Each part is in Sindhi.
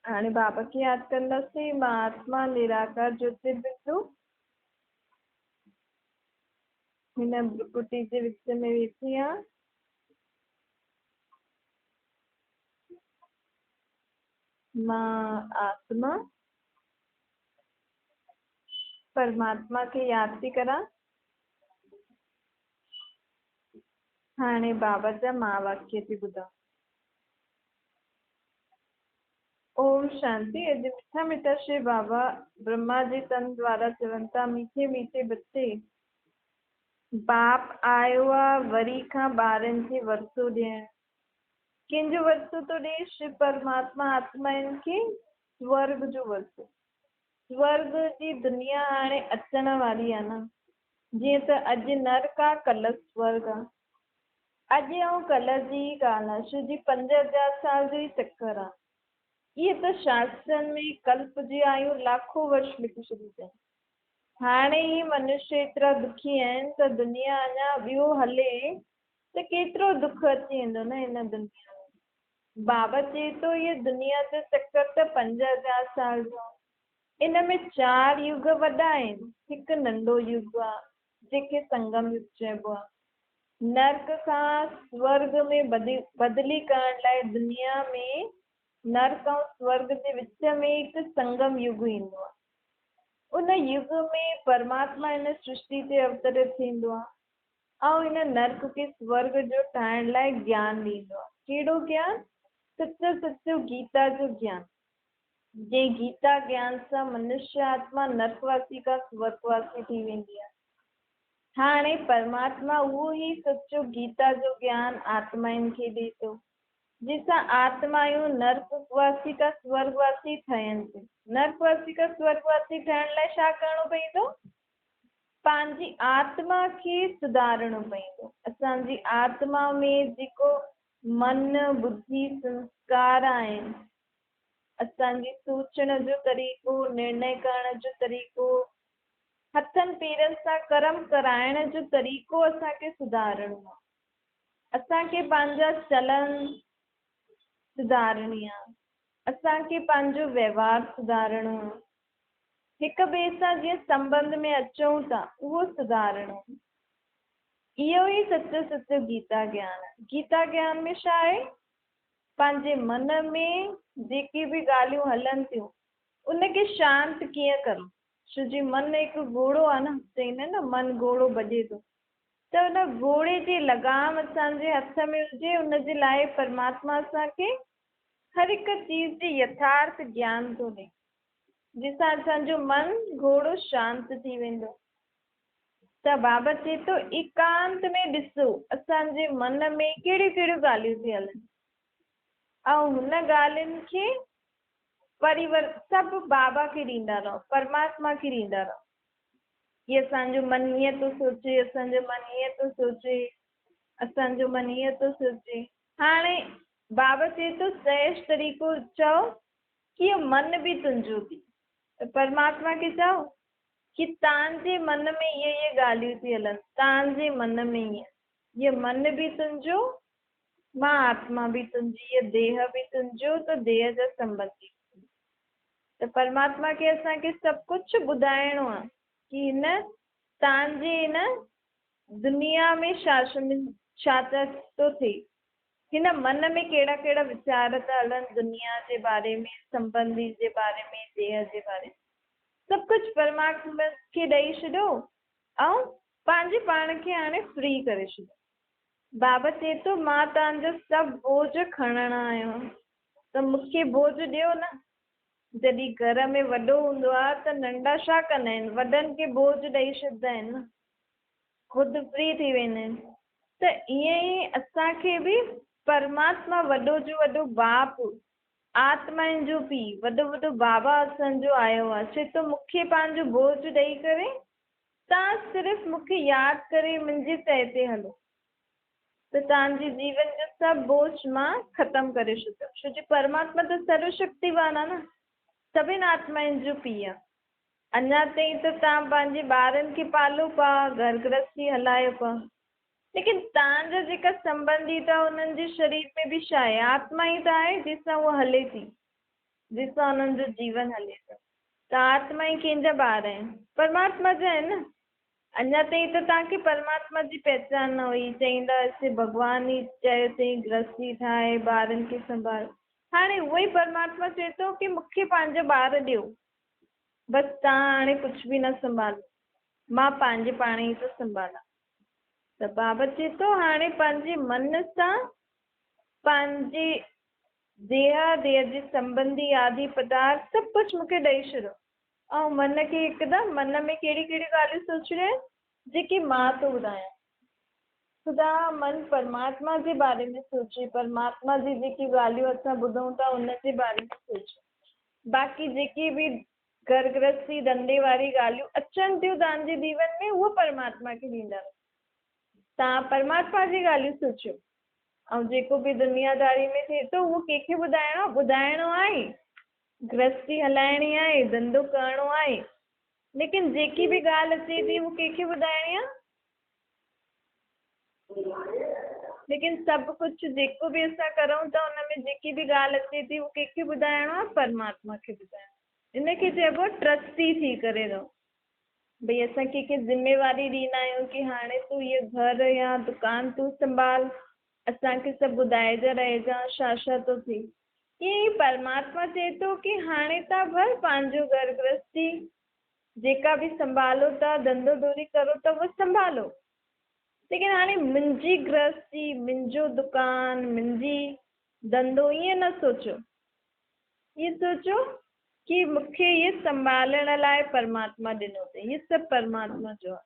हाणे बाबा खे यादि कंदासीं, मां आत्मा निराकार ज्योतिर्बिंदु हिन भ्रुकुटी जे विच में वेठी आहियां। मां आत्मा परमात्मा खे यादि थी करां। हाणे बाबा जा महावाक्य थी ॿुधां। ओम शांति। अॼु मिठा मिठा श्री बाबा ब्रह्मा जी तन द्वारा चवनि था, मीठे मीठे बच्चे, बाप आयो आहे वरी खां ॿारनि खे वरसो ॾियणु। कंहिंजो वरसो थो ॾिए? श्री परमात्मा आत्मायुनि खे स्वर्ग जो वरसो। स्वर्ग जी दुनिया हाणे अचण वारी आहे न, जीअं त अॼु नरक आहे, कल्ह स्वर्ग आहे। अॼु ऐं कल्ह जी ई ॻाल्हि आहे, छो जी 5000 साल जो ई चक्कर आहे। इहे त शास्त्रनि में कल्प जी आयूं लाखों वर्ष लिखी छॾी अथनि। हाणे ई मनुष्य एतिरा दुखी आहिनि त दुनिया अञा ॿियो हले त केतिरो दुख अची वेंदो न हिन दुनिया में। बाबा चए थो इहे दुनिया जो चक्कर त 5000 साल जो आहे, इन में 4 युग वॾा आहिनि, हिकु नंढो युग आहे जंहिंखे संगम युग चइबो आहे। नरक खां स्वर्ग में बदिली करण लाइ दुनिया में नरक ऐं स्वर्ग जे विच में हिकु संगम युग ईंदो आहे। उन युग में परमात्मा हिन सृष्टि ते अवतरित थींदो आहे ऐं हिन नरक खे स्वर्ग जो ठाहिण लाइ ज्ञान ॾींदो आहे। कहिड़ो ज्ञान? सचो सचो गीता जो ज्ञान, जंहिं गीता ज्ञान सां मनुष्य आत्मा नरकवासी खां स्वर्गवासी थी वेंदी आहे। हाणे परमात्मा उहो ई सचो गीता जो ज्ञान आत्मायुनि खे ॾिए थो, जंहिंसां आत्मायूं नरकवासी खां स्वर्गवासी ठहनि थियूं। नरकवासी खां स्वर्गवासी ठहण लाइ छा करिणो पवंदो? पंहिंजी आत्मा खे सुधारणो पवंदो। असांजी आत्मा में जेको मन, बुद्धि, संस्कार आहिनि, असांजी सोचण जो तरीक़ो, निर्णय करण जो तरीक़ो, हथनि पेरनि सां कर्म कराइण जो तरीक़ो असांखे सुधारणो आहे। असांखे पंहिंजा चलन सुधारणी आहे, असांखे पंहिंजो वहिंवार सुधारणो आहे, हिक ॿिए सां जीअं संबंध में अचूं था उहो सुधारणो आहे। इहो ई सचो सचो गीता ज्ञान आहे। गीता ज्ञान में छा आहे? पंहिंजे मन में जेके बि ॻाल्हियूं हलनि थियूं उनखे शांत कीअं करूं? छो जी मन हिकु घोड़ो आहे न, चईंदा आहिनि न मन घोड़ो भॼे थो, त उन घोड़े जी लगाम असांजे हथ में हुजे, उनजे लाइ परमात्मा असांखे हर हिकु चीज़ जी यथार्थ ज्ञान थो ॾिए, जंहिंसां असांजो मन घोड़ो शांत थी वेंदो। त बाबा चए थो एकांत में ॾिसो असांजे मन में कहिड़ियूं कहिड़ियूं ॻाल्हियूं थी हलनि ऐं हुन ॻाल्हियुनि खे परिवर सभु बाबा खे ॾींदा रहो, परमात्मा खे ॾींदा रहो। की असांजो मन हीअं थो सोचे, असांजो मन हीअं थो सोचे, असांजो मन हीअं थो सोचे। हाणे बाबा चए थो सहज तरीक़ो चओ की इहो मन बि तुंहिंजो थी, त परमात्मा खे चओ की तव्हांजे मन में इहे इहे ॻाल्हियूं थी हलनि, तव्हांजे मन में ईअं, इहो मन बि तुंहिंजो, मां आत्मा बि तुंहिंजी, इहो देह बि तुंहिंजो, त देह जा संबंधी। त परमात्मा खे असांखे सभु कुझु ॿुधाइणो आहे की हिन तव्हांजे हिन दुनिया में छा छा थो थिए, हिन मन में कहिड़ा कहिड़ा वीचार था हलनि दुनिया जे बारे में, संबंधी जे बारे में, देह जे बारे में, सभु कुझु परमात्मा खे ॾेई छॾियो ऐं पंहिंजे पाण खे हाणे फ्री करे छॾियो। बाबा चए थो मां तव्हांजो सभु बोझ खणण आयो, त मूंखे बोझ ॾियो न। जॾहिं घर में वॾो हूंदो आहे त नंढा छा कंदा आहिनि, वॾनि खे बोझ ॾेई छॾींदा आहिनि न, ख़ुदि फ्री थी वेंदा आहिनि। त ईअं ई असांखे बि परमात्मा वॾो जो वॾो बाप, आत्मायुनि जो पीउ, वॾो वॾो बाबा असांजो आयो आहे, चए थो मूंखे पंहिंजो बोझ ॾेई करे तव्हां सिर्फ़ु मूंखे यादि करे मुंहिंजे चए ते हलो, त तव्हांजे जीवन जो सभु बोझ मां ख़तमु करे छॾींदुमि। छो जो परमात्मा त सर्वशक्तिवान आहे न, सभिनी आत्मायुनि जो पीउ आहे। अञा ताईं त तव्हां पंहिंजे ॿारनि खे पालो पिया, घर गृहस्थी हलायो पिया, लेकिन तव्हांजा जेका संबंधी था उन्हनि जे शरीर में बि छा आहे? आत्मा ई त आहे जंहिंसां उहा हले थी। جنهن سان انهن جو جيون هلي ٿو. ته آتما ئي ڪنهن جا ٻار آهن؟ پرماتما جا آهن نه. اڃا تائين ته توهان کي پرماتما جي پهچان نه هئي، چئيندا هئاسين ڀڳوان ئي چيو اٿئي گرهستي ٺاهي ٻارن کي سنڀال. هاڻي اهو ئي پرماتما چئي ٿو ڪي مون کي پنهنجا ٻار ڏيو، بس توهان هاڻي ڪجهه به نه سنڀالو، مان پنهنجي پاڻ ئي ٿو سنڀالان. ته بابا چئي ٿو هاڻي پنهنجي من سان پنهنجي ديها ديهه جي سنٻنڌي آدي پدارٿ سڀ ڪجهه مون کي ڏئي ڇڏيو. ۽ من کي هڪدم من ۾ ڪهڙيون ڪهڙيون ڳالهيون سوچڻيون آهن، جيڪي مان ٿو ٻڌايان. سدا من پرماتما جي باري ۾ سوچي، پرماتما جي جيڪي ڳالهيون اسان ٻڌون ٿا ان جي باري ۾ سوچي. باقي جيڪي به گهر گرهستي ڌنڌي واري ڳالهيون اچن ٿيون توهان جي جيون ۾ اهو پرماتما کي ڏيندا رهو. توهان پرماتما جي ڳالهيون سوچيو ۽ جيڪو به دنياداري ۾ ٿئي ٿو اهو ڪنهن کي ٻڌائڻو آهي؟ ٻڌائڻو آهي گرهستي هلائڻي آهي، ڌنڌو ڪرڻو آهي، ليڪن جيڪي به ڳالهه اچي ٿي اهو ڪنهن کي ٻڌائڻي آهي؟ ليڪن سڀ ڪجهه جيڪو به اسان ڪرون ٿا ان ۾ جيڪي به ڳالهه اچي ٿي اهو ڪنهن کي ٻڌائڻو آهي؟ پرماتما کي ٻڌائڻو آهي. ان کي چئبو آهي ٽرسٽي ٿي ڪري رهو. ڀئي اسان ڪنهن کي ذميواري ڏيندا آهيون ڪي هاڻي تون هيء گهر يا دڪان تون سنڀال، اسان کي سڀ ٻڌائجان رهجان ڇا ڇا ٿو ٿئي. ائين ئي پرماتما چئي ٿو ڪي هاڻي تان ڀل پنهنجو گهر گرهستي جيڪا به سنڀالو ٿا، ڌنڌو ڌوري ڪرو ٿا اهو سنڀالو، ليڪن هاڻي منهنجي گرهستي، منهنجو دڪان، منهنجي ڌنڌو ائين نه سوچو. ائين سوچو ڪي مون کي اهي سنڀالڻ لاء پرماتما ڏنو اٿئي، اهي سڀ پرماتما جو آهي.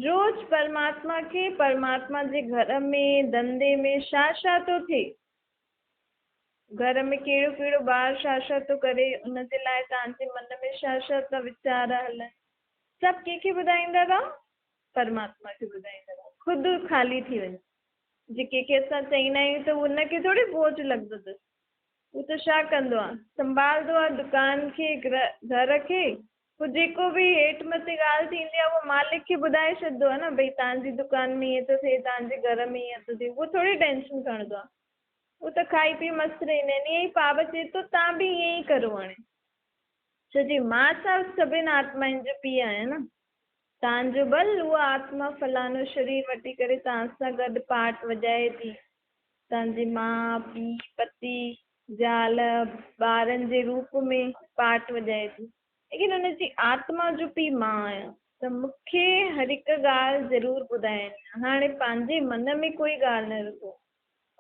روز پرماتما کي پرماتما جي گهر ۾، ڌنڌي ۾ ڇا ڇا ٿو ٿئي، گهر ۾ ڪهڙو ڪهڙو ٻار ڇا ڇا ٿو ڪري، ان جي لاء توهان جي من ۾ ڇا ڇا ٿا ويچار هلن، سڀ ڪنهن کي ٻڌائيندا رهو؟ پرماتما کي ٻڌائيندا رهو. خود خالي ٿي وڃو. جي ڪنهن کي اسان چئيندا آهيون ته ان کي ٿوري بوجهه لڳندو اٿس. هو ته ڇا ڪندو آهي، سنڀالندو آهي دڪان کي، گهر کي، پوء جيڪو به هيٺ مٿي ڳالهه ٿيندي آهي اهو مالڪ کي ٻڌائي ڇڏندو آهي نه ڀئي توهان جي دڪان ۾ ائين ٿو ٿئي، توهان جي گهر ۾ ائين ٿو ٿئي، اهو ٿوري ٽينشن کڻندو آهي. هو ته کائي پي مست رهندا آهن. ائين ئي پاپ چئي ٿو توهان به ائين ئي ڪرو هاڻي. ڇو جي مان سڀ سڀن آتمائن جو پيء آهيان نه. توهان جو ڀل اها آتما فلانو شرير وٺي ڪري توهان سان گڏ پاٽ وڄائي ٿي. توهان جي ماء، پيء، پتي، زال، ٻارن جي روپ ۾ پاٽ وڄائي ٿي، ليڪن ان جي آتما جو پيء مان آهيان ته مون کي هر هڪ ڳالهه ضرور ٻڌائڻي آهي. هاڻي پنهنجي من ۾ ڪوئي ڳالهه نه رکو.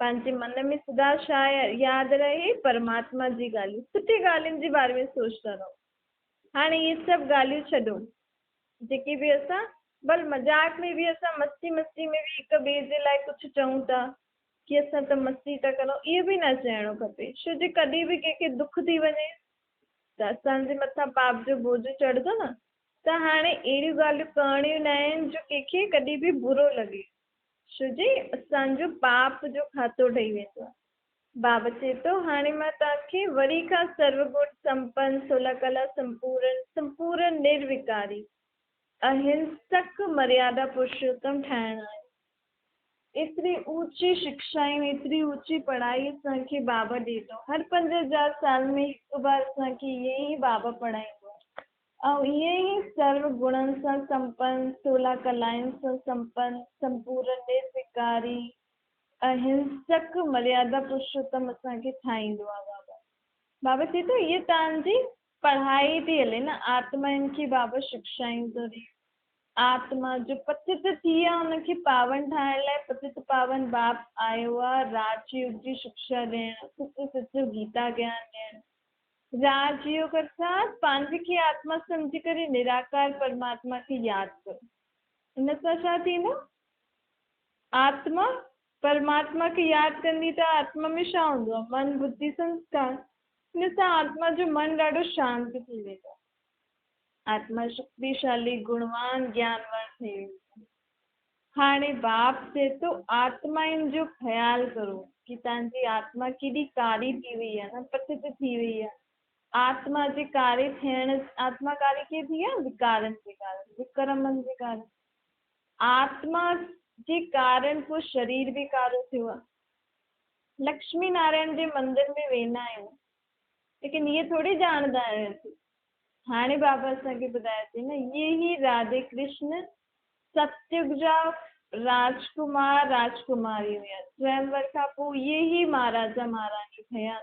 پنهنجي من ۾ سدا ڇا ياد رهي؟ پرماتما جي ڳالهيون، سٺي ڳالهين جي باري ۾ سوچندا رهو. هاڻي اهي سڀ ڳالهيون ڇڏو، جيڪي به اسان ڀل مذاق ۾ به اسان مستي مستي ۾ به هڪ ٻئي جي لاء ڪجهه چئون ٿا ڪي اسان ته مستي ٿا ڪرون اهو به نه چئڻو کپي ڇو جي ڪڏهن به ڪنهن کي دک ٿي وڃي ته اسان جي مٿان پاپ جو بوجهه چڙهندو نه ته هاڻي اهڙيون ڳالهيون ڪرڻيون نه آهن جو ڪنهن کي ڪڏهن به برو لڳي ڇو جي اسان جو پاپ جو کاتو ٺهي ويندو آهي. بابا چئي ٿو هاڻي مان توهان کي وري کان سروگڻ سمپن سولا ڪلا سمپورن سمپورن نروڪاري اهنسڪ مريادا پرشوتم ٺاهڻ آيو. ايتري اوچي شڪشا ۽ ايتري اوچي پڙهائي اسان کي بابا ڏئي ٿو. هر 5000 سال ۾ هڪ بار اسان کي ائين ئي بابا پڙهائيندو آهي ۽ ائين ئي سرو گڻن سان سمپن، سولا ڪلائن سان سمپن، سمپورن نروڪاري، اهنسڪ مريادا پرشوتم اسان کي ٺاهيندو آهي بابا. بابا چئي ٿو هيء توهان جي پڙهائي ٿي هلي نه، آتمائن کي بابا شڪشائون ٿو ڏئي. آتما جو پتت ٿي آ ان کي پاون ٺاهڻ لاء پتت پاون باپ آيو آ راج يوگ جي شڪشا ڏيڻ سچو سچو گيتا گيان ڏيڻ راج يوگ ارٿات پنهنجي کي آتما سمجهي ڪري نراڪار پرماتما کي ياد ڪرو ان سان ڇا ٿيندو آتما پرماتما کي ياد ڪندي ته آتما ۾ ڇا هوندو آ من ٻڌي سنسڪار ان سان آتما جو من ڏاڍو شانت ٿي ويندو آ. آتما شڪتيشالي، گڻوان، گيانوان ٿي ويندي آهي. هاڻي باپ چئي ٿو، آتمائن جو خيال ڪرو ڪي توهان جي آتما ڪيڏي ڪاري ٿي وئي آهي نه، پتت ٿي وئي آهي. آتما جي ڪاري ٿيڻ، آتما ڪاري ڪيئن ٿي آهي؟ وڪارن جي ڪارڻ، وڪرمن جي ڪارڻ. آتما جي ڪارڻ پوء شرير به ڪارو ٿيو آهي. لڪشمي نارائڻ جي مندر ۾ ويندا آهيون. लेकिन इहे थोरी ॼाणंदा हुआसीं। हाणे बाबा असांखे ॿुधाए थी न, इहे ई राधे कृष्ण सतयुग जा राजकुमार राजकुमारी हुया। स्वयंवर खां पोइ इहे ई महाराजा महाराणी ठहिया।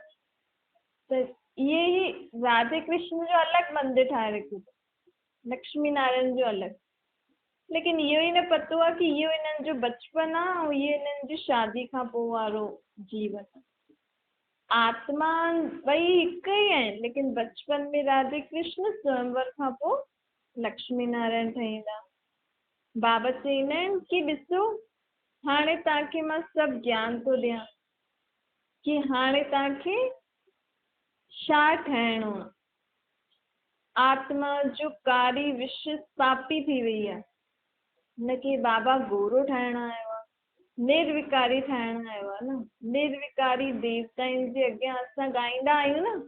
त इहे ई राधे कृष्ण जो अलॻि मंदिर ठाहे रखियो अथनि, लक्ष्मी नारायण जो अलॻि। लेकिन इहो ई न पतो आहे की इहो हिननि जो बचपन आहे ऐं इहो हिननि जी शादी खां पोइ वारो जीवन आहे। आत्मा ॿई हिकु ई आहिनि, लेकिन बचपन में राधे कृष्ण, स्वयंवर खां पोइ लक्ष्मी नारायण ठही वेंदा। बाबा चवंदा आहिनि की ॾिसो हाणे तव्हांखे मां सभु ज्ञान थो ॾियां की हाणे तव्हांखे छा ठाहिणो आहे। आत्मा जो कारी विष पापी थी वई आहे, हुनखे बाबा गोरो ठाहिण आयो आहे, निर्विकारी ठाहिण आयो आहे न। निर्विकारी देवताउनि जे अॻियां असां ॻाईंदा आहियूं न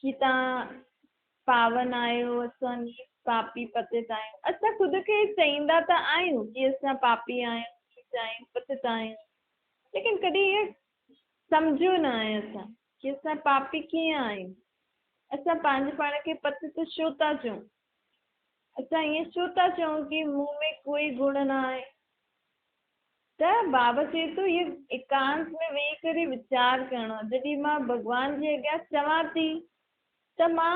की तव्हां पावन आहियो, असां नीच पापी पतित आहियूं। असां ख़ुदि खे चईंदा त आहियूं की असां पापी आहियूं, नीच आहियूं, पतित आहियूं, लेकिन कॾहिं इहो सम्झियो न आहे असां की असां पापी कीअं आहियूं, असां पंहिंजे पाण खे पतित छो था चऊं, असां ईअं छो था चऊं की मूं में कोई गुण न आहे। त बाबा चए थो इहो एकांत में वेही करे वीचार करिणो आहे। जॾहिं मां भॻवान जे अॻियां चवां थी त मां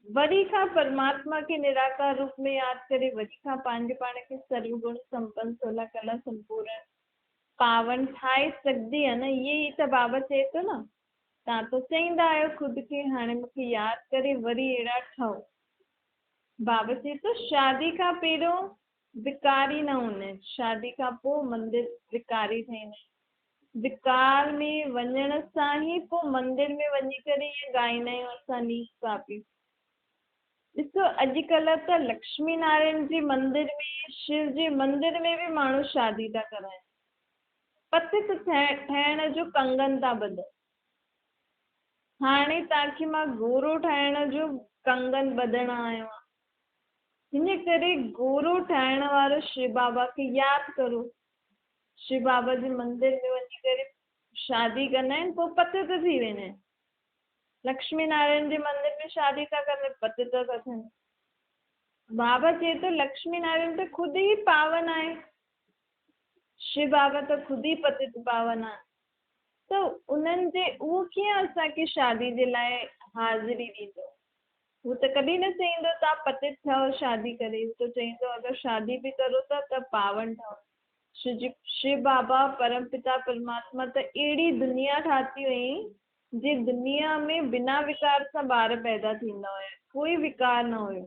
वरी खां परमात्मा खे निराकार रूप में यादि करे वरी खां पंहिंजे पाण खे सर्वगुण संपन्न सोलह कला संपूर्ण पावन ठाहे सघंदी आहियां न। इहे ई त बाबा चए थो न, तव्हां त चईंदा आहियो ख़ुदि खे हाणे मूंखे यादि करे वरी अहिड़ा ठहो। बाबा चए थो शादी खां पहिरियों विकारी न हूंदा आहिनि, शादी खां पोइ मंदिर विकारी ठहींदा आहिनि। विकार में वञण सां ई पोइ मंदिर में वञी करे ईअं ॻाईंदा आहियूं असां नीच पापी। ॾिसो अॼुकल्ह त लक्ष्मी नारायण जे मंदिर में, शिव जे मंदिर में बि माण्हू शादी था कराइनि, पतित ठहिण जो कंगन था ॿधनि। हाणे तव्हांखे मां गोरो ठाहिण जो कंगन ॿधण आयो आहियां, हिन करे गोरो ठाहिण वारो शिव बाबा खे यादि करो। शिव बाबा जे मंदिर में वञी करे शादी कंदा आहिनि, पोइ पतित थी वेंदा आहिनि। लक्ष्मी नारायण जे मंदिर में शादी था कनि, पतित था थियनि। बाबा चए थो लक्ष्मी नारायण त ख़ुदि ई पावन आहे, शिव बाबा त ख़ुदि ई पतित पावन आहे, त उन्हनि जे उहो कीअं असांखे शादी जे लाइ हाज़िरी ॾींदो? हू त कॾहिं न चईंदो तव्हां पतित ठहो शादी करे, हू त चईंदो अगरि शादी बि करो था त पावन ठहो। शिव बाबा परमपिता परमात्मा त अहिड़ी दुनिया ठाती हुई जे दुनिया में बिना विकार सां ॿार पैदा थींदा हुया, कोई विकार न हुयो।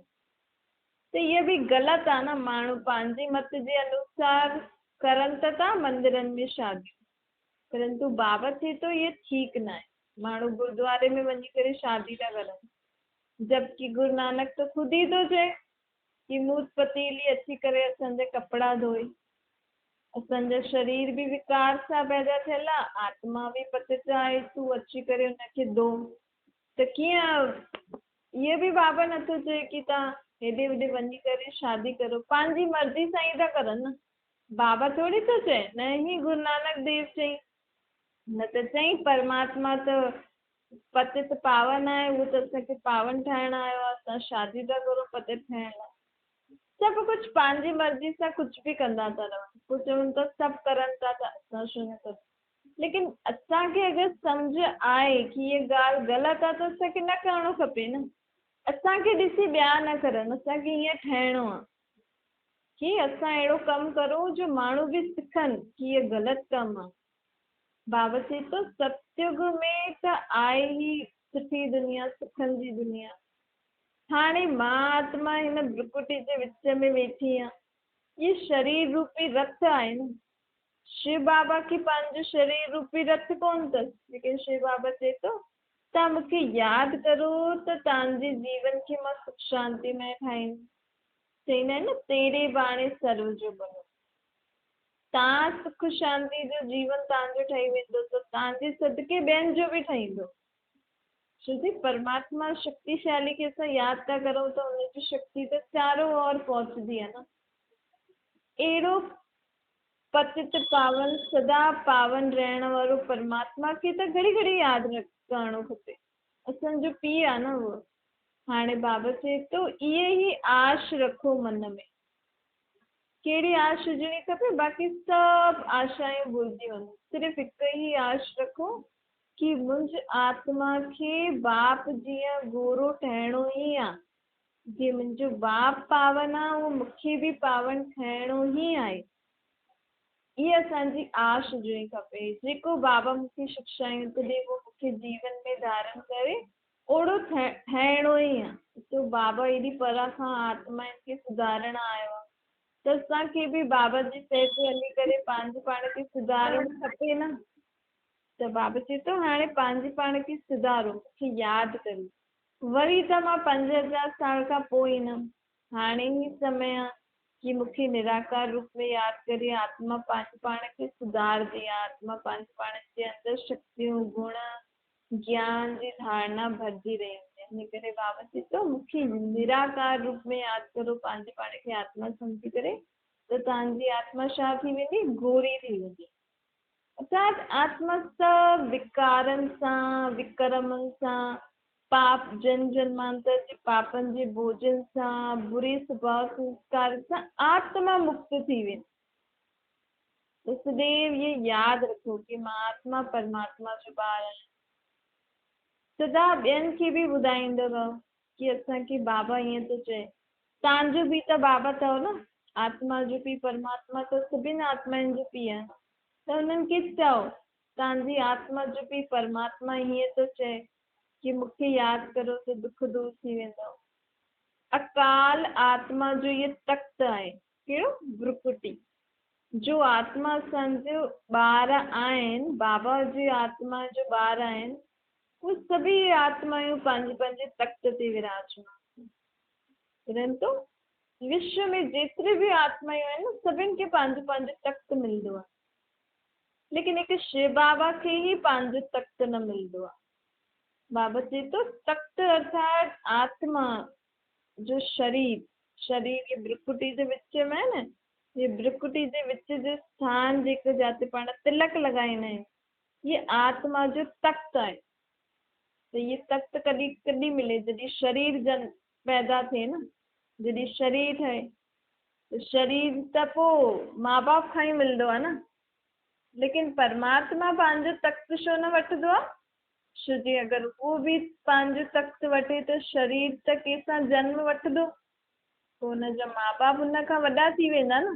त इहा बि ग़लति आहे न, माण्हू पंहिंजे मत जे अनुसार करनि त था मंदिरनि में शादियूं, परंतु बाबा चए थो इहो ठीकु न आहे। माण्हू गुरुद्वारे में वञी करे शादी था करनि, जबकि गुरु नानक त ख़ुदि ई थो चए कि मूत पतीली अची करे असांजा कपिड़ा धोए, असांजा शरीर बि विकार सां पैदा थियल आहे, आत्मा बि पतित आहे, तूं अची करे हुनखे धो। त कीअं इहो बि बाबा नथो चए की तव्हां हेॾे होॾे वञी करे शादी करो, पंहिंजी मर्ज़ी सां ई था करनि न। बाबा थोरी थो चए, न ई गुरु नानक देव चई, न त चई परमात्मा त पतित पावन आहे, उहो त असांखे पावन ठाहिण आयो आहे, तव्हां शादी था करो पतित ठहिण लाइ। सभु कुझु पंहिंजी मर्ज़ी सां कुझु बि कंदा था रहनि, पोइ चवनि था सभु करनि था त असां छो न करूं। लेकिन असांखे अगरि सम्झ आहे की इहा ॻाल्हि ग़लति आहे त असांखे न करणो खपे न। असांखे ॾिसी ॿिया न करनि, असांखे ईअं ठहिणो आहे की असां अहिड़ो कमु करूं जो माण्हू बि सिखनि की इहो ग़लति कमु आहे। बाबा चए थो सतयुग में त आहे ई सुठी दुनिया, सुखनि जी दुनिया। हाणे मां आत्मा हिन भ्रुकुटी जे विच में वेठी आहियां, इहो शरीर रूपी रथ आहे न। शिव बाबा खे पंहिंजो शरीर रूपी रथ कोन अथसि, लेकिन शिव बाबा चए थो तव्हां मूंखे यादि करो त तव्हांजे जीवन खे मां सुख शांतिमय ठाहींदुमि। चईंदा आहिनि न तेरे बाणे सर्व जो भलो, तव्हां सुख शांति जो जीवन तव्हांजो ठही वेंदो त तव्हांजे सदके ॿियनि जो बि ठहींदो। छो जी परमात्मा शक्तिशाली खे असां यादि था करूं त हुनजी शक्ति त चारों ओर पहुचंदी आहे न। अहिड़ो पतित पावन सदा पावन रहण वारो परमात्मा खे त घड़ी घड़ी यादि करणो खपे। اسان جو پيء آ نه اهو. هاڻي بابا چئي ٿو اهي ئي آش رکو من ۾. ڪهڙي آش هجڻي کپي؟ باقي سڀ آشائون ڀلجي وڃو، صرف هڪ ئي آش رکو ڪي منهنج آتما کي باپ جيئن گورو ٺهڻو ئي آ. جيئن منهنجو باپ پاون آ، اهو مونکي به پاون ٺهڻو ئي آهي. اها اسان جي آش هجڻي کپي. جيڪو بابا مونکي شڪشائون ٿو ڏي، اهو مونکي جيون ۾ ڌارڻ ڪري اوڙو ٺهڻو ئي آ. جو بابا ايڏي پران کان آتمائن کي سڌارڻ آيو آ ته اسان کي به بابا جي چئي تي هلي ڪري پنهنجي پاڻ کي سڌارڻ کپي نه. ته بابا چئي ٿو هاڻي پنهنجي پاڻ کي سڌارو، مون کي ياد ڪريو. وري ته مان 5000 سال کان پوء ايندم. هاڻي ئي سمي آ ڪي مون کي نراڪار روپ ۾ ياد ڪري آتما پنهنجي پاڻ کي سڌارندي. آتما پنهنجي پاڻ جي اندر شڪتيون، گڻ، گيان جي ڌارڻا ڀرجي رهي هوندي آهي. ان ڪري بابا چئي ٿو، مون کي نراڪار روپ ۾ ياد ڪرو، پنهنجي پاڻ کي آتما سمجهي ڪري ته توهان جي آتما ڇا ٿي ويندي؟ گوري ٿي ويندي. ارٿات آتما سڀ وڪارن سان، وڪرمن سان، پاپ جن جنمانتر جي پاپن جي بوجن سان، بري سڀاء سنسڪار سان آتما مڪت ٿي ويندي. ته سديو اهي ياد رکو ڪي مان آتما پرماتما جو ٻار آهيان. سدا ٻين کي به ٻڌائيندو رهو ڪي اسان کي بابا ائين ٿو چئي. توهان جو به ته بابا اٿو نه، آتما جو پيء پرماتما ته سڀن آتمائن جو پيء آهي. ته انهن کي چئو توهان جي آتما جو پيء پرماتما هيئن ٿو چئي ڪي مون کي ياد ڪرو ته دک دور ٿي ويندو. اڪال آتما جو اهي تخت آهي. ڪهڙو؟ ڀرڪٽي. جو آتما اسان جو ٻار آهن، بابا جي آتما جو ٻار آهن، اهي سڀيئي آتمايون پنهنجي پنهنجي تخت تي وراجمان آهن. پرنتو وشو ۾ جيتريون به آتمايون آهن، سڀن کي پنهنجو پنهنجو تخت ملندو آهي. ليڪن هڪ شو بابا کي ئي پنهنجو تخت نه ملندو آهي. بابا چئي ٿو، تخت ارٿات آتما جو شرير، شرير هي ڀرڪٽي جي وچ ۾ آهي نه، هي ڀرڪٽي جي وچ جو اسٿان جيڪو جاتي پاڻ تلڪ لڳائيندا آهيون، هي آتما جو تخت آهي. ته هي تخت ڪڏهن ڪڏهن ملي؟ جڏهن شرير جن پيدا ٿئي نه، جڏهن شرير ٺهي ته شرير ته پوء ماء باپ کان ئي ملندو آهي نه، ليڪن پرماتما پنهنجو تخت ڇو نه وٺندو آهي؟ ڇو جي اگر اهو به پنهنجو تخت وٺي ته شرير ته ڪنهن سان جنم وٺندو؟ پوء ان جا ماء باپ ان کان وڏا ٿي ويندا نه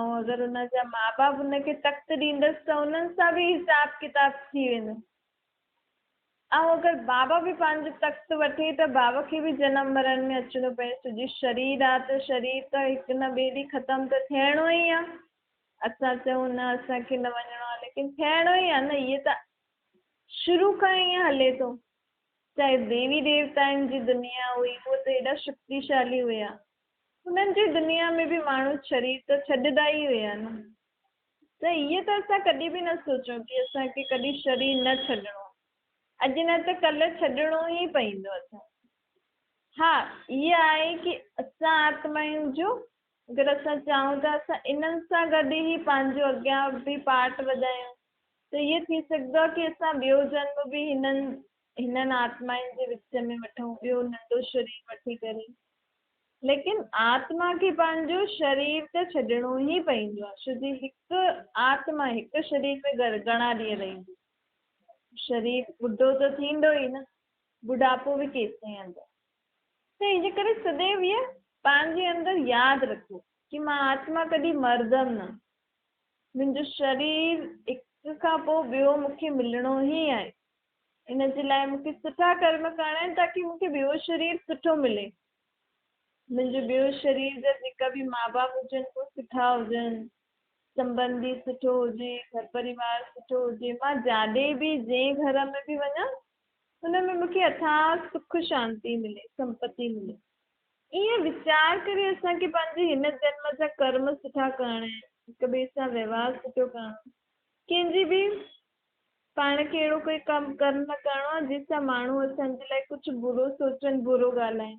۽ اگر ان جا ماء باپ ان کي تخت ڏيندس ته انهن سان به حساب ڪتاب ٿي ويندو ۽ اگر بابا به پنهنجو تخت وٺي ته بابا کي به جنم مرڻ ۾ اچڻو پئي ڇو جي شرير آ ته شرير ته هڪ نه ٻئي ڏينهن ختم ته ٿيڻو ئي آ. اسان چئون نه اسان کي نه وڃڻو آ ليڪن ٿيڻو ئي آ نه اهي ته شروع کان ائين هلي ٿو. چاهي ديوي ديوتائن جي دنيا هئي، اهي ته ايڏا شڪتيشالي هيا. انهن جي دنيا ۾ به ماڻهو شرير ته ڇڏدا ئي هيا نه. ته اهي ته اسان ڪڏهن به نه سوچيون ڪي اسان کي ڪڏهن شرير نه ڇڏڻو آهي. اڄ نه ته ڪلهه ڇڏڻو ئي پئيندو اسان کي. ها اهي آهي ڪي اسان آتمائن جو اگر اسان چاهيون ته اسان انهن سان گڏ ئي پنهنجو اڳيان به پارٽ وڌايون. ته ائين ٿي سگهندو آهي ڪي اسان ٻيو جنم به هنن هنن آتمائن جي وچ ۾ وٺون، ٻيو ننڍو شرير وٺي ڪري. ليڪن آتما کي پنهنجو شرير ته ڇڏڻو ئي پئيندو آهي، ڇو جي هڪ آتما هڪ شرير ۾ گهڻا ڏينهن رهندي؟ شرير ٻڍو ته ٿيندو ئي نه، ٻڍاپو به ڪيستائين ايندو؟ ته ان جي ڪري سديو اهي پنهنجي اندر ياد رکو ڪي مان آتما ڪڏهن مرندم نه، منهنجو شرير هڪ کان پوء ٻيو مون کي ملڻو ئي آهي. ان جي لاء مون کي سٺا ڪرم ڪرڻا آهن تاڪي مون کي ٻيو شرير سٺو ملي. منهنجو ٻيو شرير جا جيڪا به ماء باپ هجن اهي سٺا هجن، سنٻنڌي سٺو هجي، گهر پريوار سٺو هجي. مان جاڏي به جنهن گهر ۾ به وڃان ان ۾ مون کي اٿاهه سک شانتي ملي، سمپتي ملي. ائين ويچار ڪري اسان کي پنهنجي هن جنم جا ڪرم سٺا ڪرڻا آهن، هڪ ٻئي سان وهنوار سٺو ڪرڻو آهي، ڪنهن جي به پاڻ کي اهڙو ڪوئي ڪم ڪرم نه ڪرڻو آهي جنهن سان ماڻهو اسان جي لاء ڪجهه برو سوچن، برو ڳالهائين.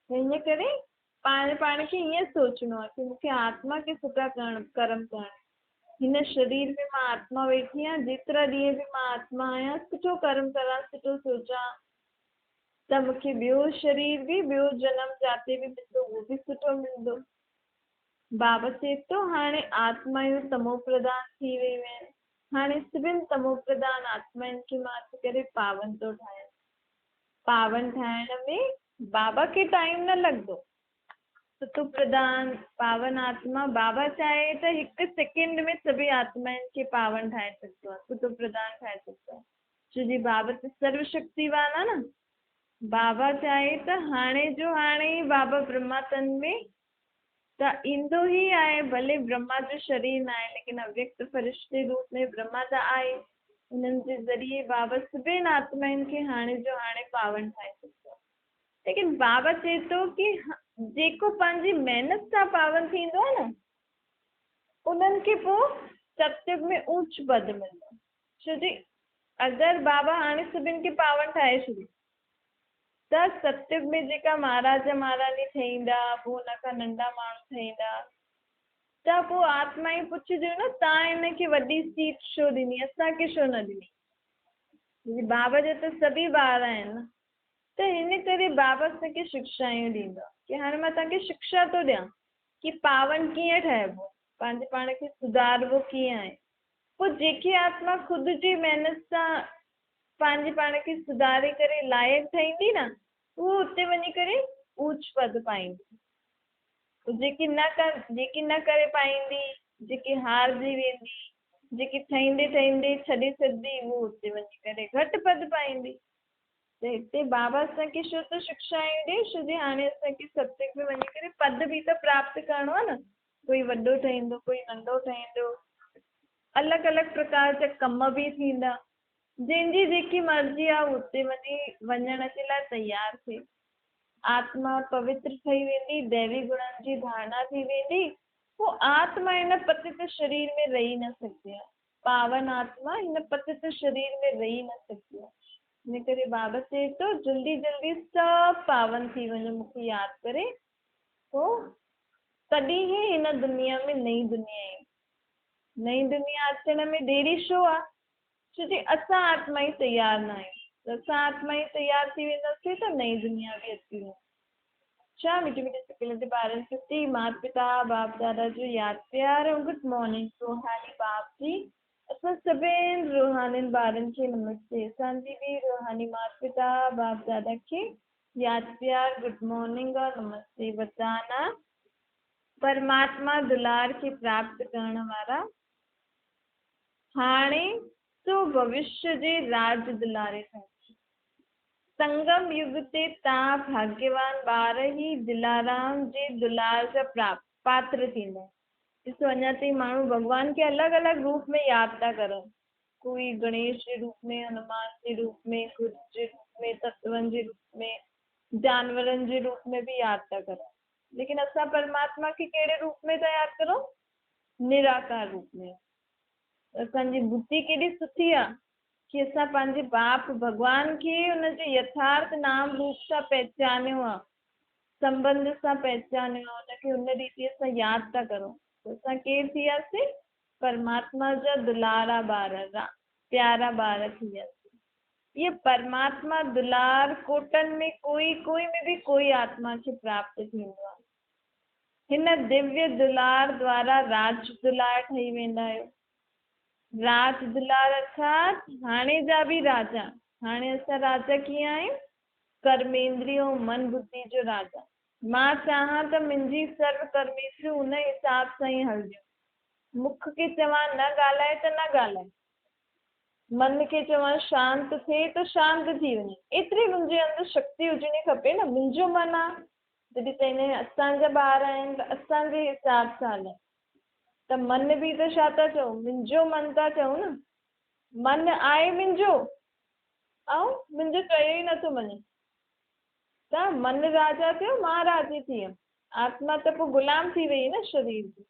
ته ان ڪري پاڻ پاڻ کي ائين سوچڻو آهي ڪي مون کي آتما کي سٺا ڪرم ڪرڻا آهن. هن شرير ۾ مان آتما ويٺي آهيان، جيترا ڏينهن به مان آتما آهيان، سٺو ڪرم ڪران، سٺو سوچان ته مون کي ٻيو شرير به، ٻيو جنم جاتي به ملندو، اهو به سٺو ملندو. بابا چئي ٿو، هاڻي آتمايون تمو پرڌان ٿي ويون آهن، هاڻي سڀن تمو پرڌان آتمائن کي مان هٿ ڪري پاون ٿو ٺاهيان. پاون ٺاهڻ ۾ بابا کي ٽائيم نه لڳندو. ستو پرڌان پاون آتما، بابا چاهي ته هڪ سيڪنڊ ۾ سڀئي آتمائن کي پاون ٺاهي سگهندو آهي، ستو پرڌان ٺاهي سگهندو آهي، ڇو جي بابا ته سرو شڪتيوان آهي نه. بابا چاهي ته هاڻي جو هاڻي ئي بابا برهما تن ۾ ته ايندو ئي آهي، ڀلي برهما جو شرير ناهي ليڪن اويڪت فرشتي روپ ۾ برهما ته آهي، انهن جي ذريعي بابا سڀني آتمائن کي هاڻي جو هاڻي پاون ٺاهي سگهندو آهي. ليڪن بابا چئي ٿو ڪي جيڪو پنهنجي محنت سان پاون ٿيندو آهي نه انهن کي پوء ستيگ ۾ اوچ پد ملندو. ڇو جي اگر بابا هاڻي سڀن کي پاون ٺاهي ڇڏي ته ستيگ ۾ جيڪا مهاراجا مهاراڻي ٺهيندا پوء ان کان ننڍا ماڻهو ٺهيندا ته پوء آتما ئي پڇنديون نه تان هن کي وڏي سيٽ ڇو ڏني اسان کي ڇو نه ڏني. بابا جا ته سڀئي ٻار آهن نه. ته هن ڪري بابا اسان کي شڪشايون ڏيندو آهي ڪي هاڻي مان توهان کي شڪشا ٿو ڏيان ڪي پاون ڪيئن ٺهبو، پنهنجي پاڻ کي سڌاربو ڪيئن آهي. پوء جيڪي آتما خود جي محنت سان پنهنجي پاڻ کي سڌاري ڪري لائق ٺهيندي نه، اهو اتي وڃي ڪري اوچ پد پائيندي. پوء جيڪي نه ڪن، جيڪي نه ڪري پائيندي، جيڪي هارجي ويندي، جيڪي ٺهيندي ٺهيندي ڇڏي ڇڏندي، اهو اتي وڃي ڪري گهٽ پد پائيندي. ته هتي بابا اسان کي ڇو ٿو شڪشايون ڏئي؟ ڇو جي هاڻي اسان کي ستيگ ۾ وڃي ڪري پد به ته پراپت ڪرڻو آهي نه. ڪوئي وڏو ٺهيندو، ڪوئي ننڍو ٺهيندو، الڳ الڳ پرڪار جا ڪم به ٿيندا. جنهن جي جيڪي مرضي آهي هو اتي وڃي وڃڻ جي لاء تيار ٿئي. آتما پوتر ٺهي ويندي، ديوي گڻن جي ڌارڻا ٿي ويندي، پوء آتما هن پتت شرير ۾ رهي نه سگهندي آهي. پاون آتما هن پتت شرير ۾ رهي نه سگهندي آهي. ان ڪري بابا چئي ٿو جلدي جلدي سڀ پاون ٿي وڃو مون کي ياد ڪري پوء تڏهن ئي هن دنيا ۾ نئين دنيا ايندي. نئين دنيا اچڻ ۾ ديري ڇو آهي؟ ڇو جي اسان آتما ئي تيار نه آهيون. اسان آتما ئي تيار ٿي وينداسين ته نئين دنيا به اچي ويندي. ڇا مٺي مٺي سڪيلڌ ٻارن پرتي مات پتا باپ دادا جو ياد پيار ۽ گڊ مارننگ روحاني باپ جي اسان سڀين روحانين ٻارن کي نمستي اسان جي به روحاني مات پتا باپ دادا کي ياد پيار گڊ مارننگ اور نمستي وردان آ پرماتما دلار کي پراپت ڪرڻ وارا هاڻي سو ڀوشيه جي راج دلاري ٺهيا. سنگم يگ تي تان ڀاڳيوان ٻار ئي دلارام جي دلار جا پاتر ٿيندا. ڏسو اڃا تائين ماڻهو ڀڳوان کي الڳ الڳ روپ ۾ ياد ٿا ڪرن. ڪوئي گڻيش جي روپ ۾، هنومان جي روپ ۾، گرو جي روپ ۾، تتون جي روپ ۾، جانورن جي روپ ۾ به ياد ٿا ڪرن. ليڪن اسان پرماتما کي ڪهڙي روپ ۾ ٿا ياد ڪرون؟ نراڪار روپ ۾. اسان جي ٻڌي ڪيڏي سٺي آ. ڪي اسان پنهنجي باپ ڀڳوان کي ان جي يٿارٿ نام روپ سان پهچانيو آ، سنٻنڌ سان پهچانيو آ، ان کي ان ريتيء سان ياد ٿا ڪرون ته اسان ڪير ٿي وياسين؟ پرماتما جا دلارا ٻار، پيارا ٻار ٿي وياسين. اهي پرماتما دلار ڪوٽن ۾ ڪوئي ڪوئي ۾ به ڪوئي آتما کي پراپت ٿيندو آ. هن دويه دلار دوارا راج دلار ٺهي ويندا آهيو. راج دلار ارٿات هاڻي جا به راجا. هاڻي اسان راجا ڪيئن آهيون؟ ڪرميندري ۽ من ٻڌي جو راجا. مان چاهان ته منهنجي سرو ڪرميندريون ان حساب سان ئي هلنديون. مک کي چوان نه ڳالهائي ته نه ڳالهائي. من کي چوان شانت ٿئي ته شانت ٿي وڃي. ايتري منهنجي اندر شڪتي هجڻي کپي نه. منهنجو من آ، جڏهن چئيندا آهيون اسان جا ٻار آهن ته اسان جي حساب سان هلن. ته من به ته ڇا ٿا چئو؟ منهنجو من ٿا چئو نه. من آهي منهنجو ۽ منهنجو چيو ئي نٿو مڃي. ته من راجا ٿيو، مان راجي ٿي ويم. آتما ته پوء غلام ٿي وئي نه شرير جي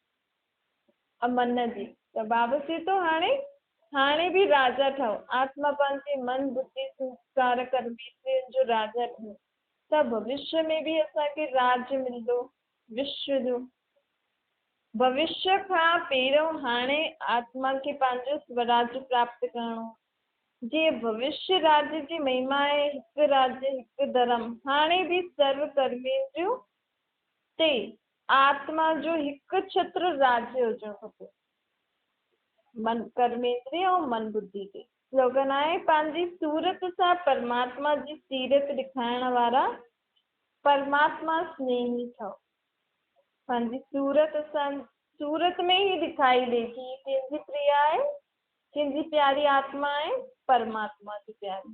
۽ من جي. ته بابا چئي ٿو هاڻي هاڻي به راجا ٺهو. آتما پنهنجي من، ٻڌي، سنسڪار، ڪرميندرين جو راجا ٺهي ته ڀوشيه ۾ به اسان کي راج ملندو وشو جو. ڀوشيه کان پهريون هاڻي آتما کي پنهنجو سوراج پراپت ڪرڻو. جيئن ڀوشيه راج جي مهما آهي، هڪ راج، هڪ ڌرم، هاڻي به سرو ڪرميندريون تي آتما جو هڪ ڇتر راج هجڻ کپي. من ڪرميندري ۽ من ٻڌي تي. سلوگن آهي، پنهنجي صورت سان پرماتما جي سيرت ڏيکارڻ وارا پرماتما سنيهي ٺهو. پنهنجي صورت سان صورت ۾ ئي ڏکائي ڏي ڪي هي ڪنهن جي پريا آهي، ڪنهن جي پياري آتما آهي، پرماتما جي پياري.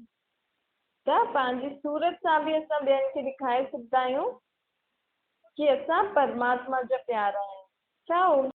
ته پنهنجي صورت سان به اسان ٻين کي ڏکائي سگهندا آهيون ڪي اسان پرماتما جا پيارا آهيون. ڇا اوم.